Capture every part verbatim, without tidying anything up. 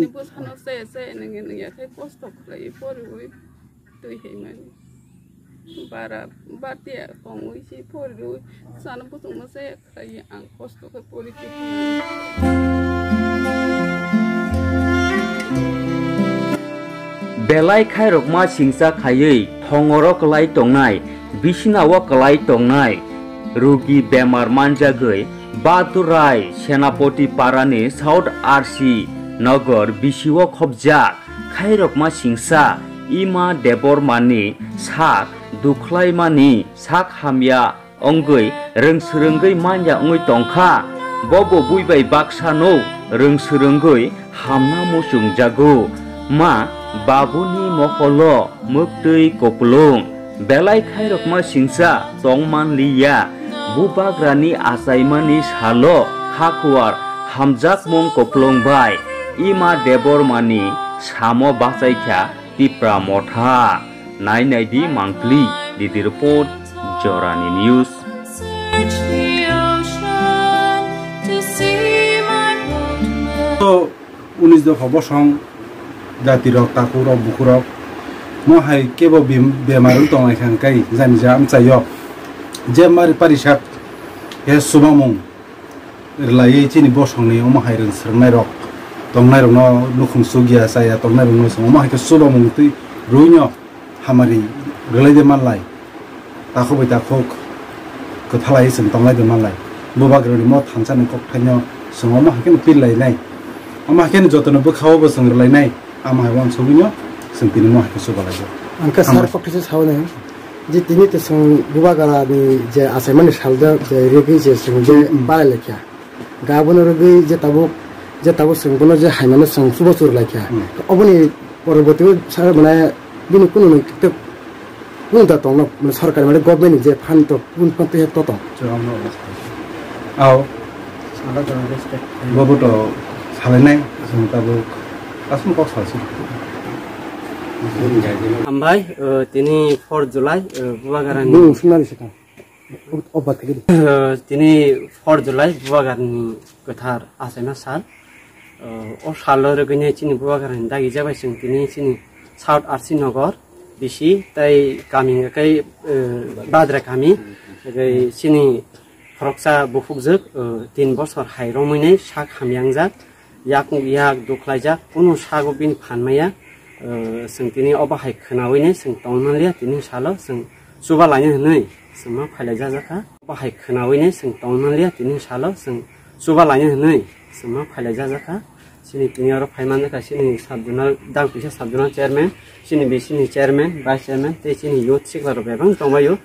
Bwsano se se nangya nangya khe kosto khlaiwi poriwi twi hai mani. Bara batia tongwi si poriwi sana bwswngno se khlaiwi ang kosto khe pori twi. Belai khairokma singsa khaiwi thongoro kwlai tongnai, bisinao kwlai tongnai, rugi bemar manjagwi Badurai Senapoti Parani South R C Nogor bisio khopjak khairokma singsa Ima Debbarmani sak dukhlaimani sak hamya wngwi rwngswrwngwi manya wngwi tongkha. Bobo bui bai baksa nuk rwngswrwngwi hamna muchungjago. Ma babuni mokolo mwktwi kupulung. Belai khairokma singsa tongmanliya. Bubagrani achaimani salo khakuar hamjakmung kupulung bai Ima Debbarmani samo bachaikha Tipra Motha. Nai nai di mangpli, Didi Report, Jorani News. To unis dopha bosong jati rok, takhuk rok, bukhuk rok, mo hai kebo bem-, bemar wng tong lai kha, hwnkhe jani ja amchai o je mari parisak he subamung rwlaiwi chini bosongni omo hai rwng swrwngnairok tongnairokno nukhung chukya chaya tongnairokno chwng omo hai khe chubamung twi rwino hamari rwlai de manlai, takhuk bai takhuk kwthalai chwng tonglai de manlai. Bubagrani mo thansa ni kokthaino chwng omo hai kheno pil lainai, omo hai kheno jotono bwkhao bo chwng rwlainai. Amo hai uansugwino chwng tini mo hai khe chubalaijago. Ang khe sir kokthaisa saui nai, je tini to chwng Bubagrani je achaimani saljak je rwgwi je chwng je Mm, mm. Balai laikha. Ga bono rwgwi je tabuk, je tabuk chwng bono je haimano chwng chubachu rwlaikha. Mm. Oboni poroborti o sa mane bini kunu no tei kunu da tongno, mane sorkari mane government ni je fund to, kunu fund to, to tong. Chwng no. Ao. Bobo to salainai, chwng tabuk aswk kok salsi. Hambai, uh, tini four July, uh, Bubagrani. Bung sumnani sikang. O, o bathagiri. Uh, tini four July Bubagrani kwthar achaima sal. Uh, o salo rwgwini chini Bubagrani dagi jabai chwng tini chini South R C Nogor bisi tei kami hwnkhe, uh, Badra kami, tei chini khoroksa bukhukjwk, uh, tin bosor hai romwinai sak hamyangjak, yak yak dukhlaijak, kunu sago bini phan maya, uh, chwng tini obo hai khwnawinai chwng tong manliya, tini salo chwng chuba laina hwnwi chwngma phailai jajakha. Obo hai khwnawinai chwng tong manliya, tini salo chwng chuba laina hwnwi chwngma phailai jajakha. Chini tini oro phai manjakha chini sub zonal, dang kisa sub zonal chairman, chini bisini chairman, vice chairman tei chini youth sikla rok bebak tongbaio.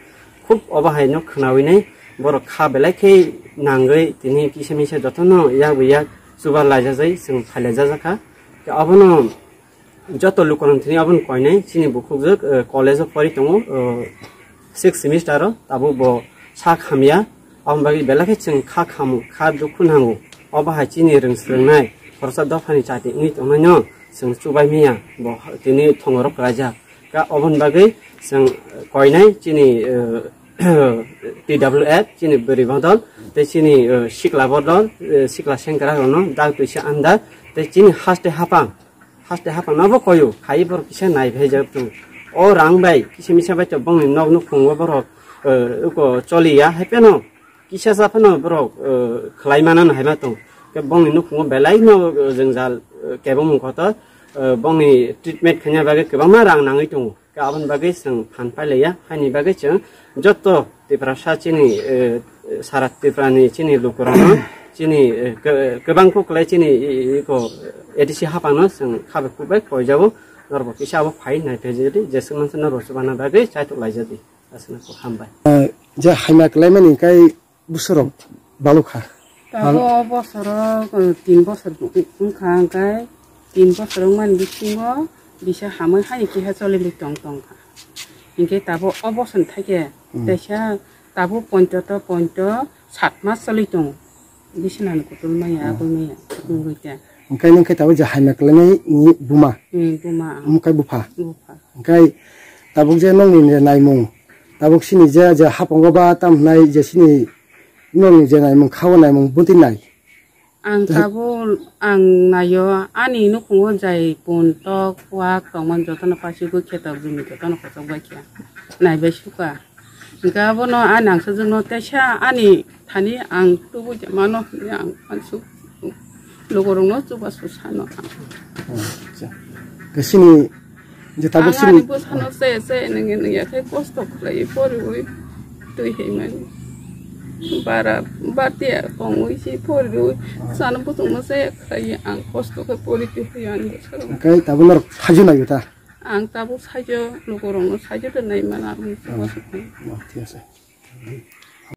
Khub obo hai no khwnawinai borok kha belai khe nangwi tini kisa misa jotono yak bai yak chuba laijajai chwng phailai jajakha. Tei obono joto lukurok thini obono koinai chini bukhukjwk, eh, college o pori tongo, eh, sixth semester o, tabuk bo sak hamya, aboni bagwi belai khe chwng kha khamu, kha dukhu nango. Obo hai chini rwng swrwngnai khoroksa dophani chati wngwi tongnaino chwng chubai manya, bo tini thongorok kwlaijak. Ka oboni bagwi chwng koinai chini, eh, T W F, chini bwrwi bodol, tei chini, eh, sikla bodol, eh, sikla sengkrak rokno dak twisa andar, tei chini haste hapang. Haste hapang no bo koyo, khai borok kisa nai phai jak tung. O rang bai, kisa misa bai to bongni nok nukhung o borok, eh, uko choli ya, hai phano kisa sa phano borok, eh, khlai mana no hai ma tong. Ke bongni nukhung o belai no, eh, jwngjal, eh, kebo mung kotor, eh, bongni treatment khaina bagwi kwbangma rang nangwi tongo. Ke aboni bagwi chwng phan pailaiya, haini bagwi chwng joto Tiprasa chini, eh, sara Tripura ni chini lukurokno chini, eh, ke-, kwbang kuk kwlai chini i-, i-, iko A D C hapangno chwng khabe kuk bai koijabo, norbo kisa abo phai nai phai jodi jeswk mansa norbo chubana bagwi chaitok laijadi. Aswkno kok hambai. Eh, je haima kwlaimani kai bwswrok balukha. Tabuk o bosoro, uh, tin bosor wngkha, hwnkhe tin bosor wngmani bisingo bisa hamwi hai keha choliwi tong tongkha. Hinkhe tabuk o bosor thaikhe Hmm. Teisa tabuk pointo to pointo sat mas choli tongo. Bisinani kutul maya, Hmm. Abul maya, wngwi khe. Hwnkhe nung khe tabuk je haima kwlaimani buma. Hmm, buma. Hwnkhe bupha. Bupha. Hwnkhe tabuk je nongni je naimung, tabuk sini je, je hapango ba tam hwnai je sini nongni je naimung, khao naimung, buti nai. Ang tabuk ang naio, ani nukhungo jai pun tok wak tongmani jotono pasigwi khe tok jumi jotono kochok bai khe naibai sukha. Hingkhe abono ani angsajwkno teisa ani thani ang tubu je mano hinwi ang uansuk logorokno chubachu sano. Acha. Khe chini je tabuk ang chini ani bwsano se se nungya nungya khe kosto khlaiwi poriwi twi himani. Bara batiya kongwi si poriwi chano bwswkno se khlaiwi ang kosto khe pori twi himani bwswk. Khe tabuk norok saijo naio ta? Ang tabuk saijo logorokno saijo de naimana ang chubachu. Oh, thik ase.